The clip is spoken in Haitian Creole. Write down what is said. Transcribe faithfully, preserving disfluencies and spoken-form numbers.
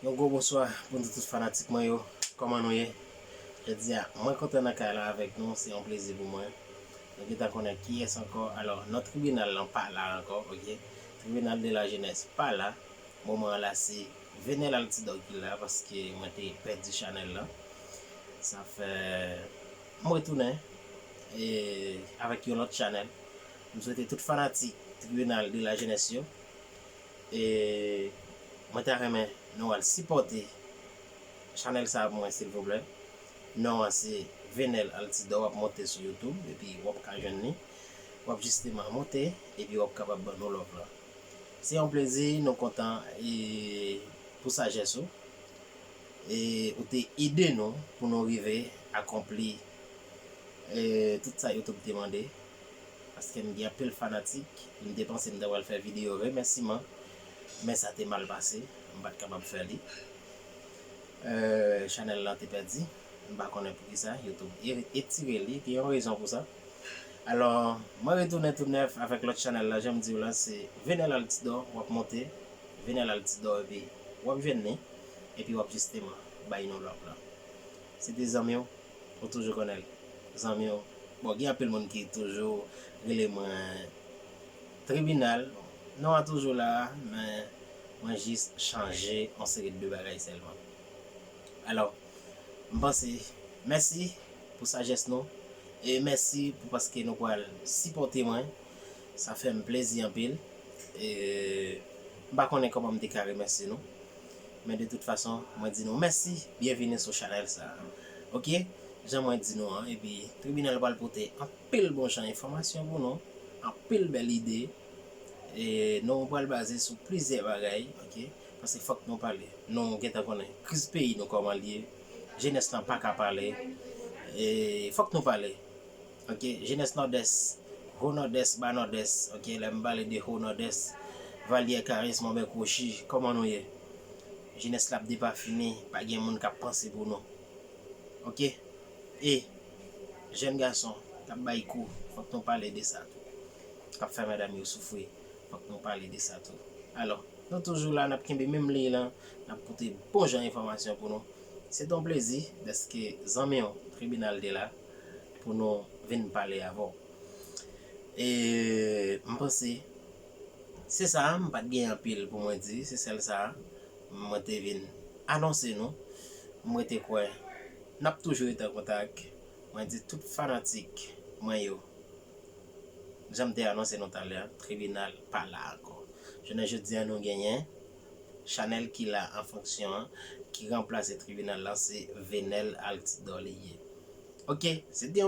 Yon gwo bonswa pou nou tout fanatik mwen yo. Kòman nou ye? Jodi a, mwen kontan nan kay la avèk nou, se yon plezi pou mwen. Nou gentan konnen kiyès ankò. Alò, non tribinal lan pa la ankò, oke? Tribinal de la jenès pa la. Moman an la, se Venel Altidor ki la, paske mwen te pèdi chanèl lan. Sa fè m retounen e avèk yon lòt chanèl. M swete tout fanatik tribinal de la jenès yo. E mwen ta renmen nou al sipòte chanèl sa a pou mwen, silvouplè. Non an se Venel Altidor, w ap monte sou YouTube, epi w ap ka jwenn li. W ap jisteman monte, epi w ap kapab ban nou love lan. Se yon plezi, nou kontan e pou sajès ou. E ou te ede nou pou nou rive akonpli e tout sa YouTube te mande. Paske m gen anpil fanatik, m te panse m ta pral fè videyo remèsiman, men sa te mal pase, m pa t kapab fè li. E chanèl lan te pèdi, m pa konnen poukisa, YouTube e- etire li, gen yon rezon pou sa. Alò, mwen retounen tou nèf avèk lòt chanèl la, jan m di w la, se Venel Altidor, w ap monte, Venel Altidor, epi w ap jwenn li, epi w ap jisteman bay nou love lan. Se te zanmi w, ou toujou konnen l. Zanmi w, bon, gen anpil moun ki toujou rele mwen tribinal. Non an toujou la, men mwen jis chanje yon seri de bagay sèlman. Alò, m panse, mèsi pou sajès nou, e mèsi pou paske nou pral sipòte mwen. Sa fè m plezi anpil. E m pa konnen kòman m te ka remèsye nou. Men de tout fason, mwen di nou mèsi, byenvini sou chanèl sa a. Oke? Jan mwen di nou an, epi tribinal pral pote anpil bon jan enfòmasyon pou nou, anpil bèl ide. E nou pral baze sou plizyè bagay, oke? Paske fòk nou pale. Nou gentan konnen kriz peyi nou kòman l ye. Jenès lan pa ka pale. E fòk nou pale. Oke, jenès Nòdès, Ho Nòdès, Ba Nòdès, oke, lè m pale de Ho Nòdès, Valyè, Karis, Mòbè, Kwochi, kòman nou ye? Jenès la ap depafini, pa gen moun k ap panse pou nou. Oke? E jèn gason k ap bay kou, fòk nou pale de sa tou. K ap fè medam yo soufri, fòk nou pale de sa tou. Alò, nou toujou la, n ap kenbe menm liy lan, n ap pote bon jan enfòmasyon pou nou. Se t on plezi dèske zanmi w tribinal te la pou nou vin pale avè w. E m panse se sa, m pa t gen anpil pou mwen di, se sèl sa mwen te vin anonse nou. Mwen te kwè n ap toujou rete an kontak. Mwen di tout fanatik mwen yo, jan m te anonse nou talè, tribinal pa la ankò. Jounen jodi a, nou genyen chanèl ki la an fonksyon an, ki ranplase tribinal la, se Venel Altidor li ye. Oke, se te yon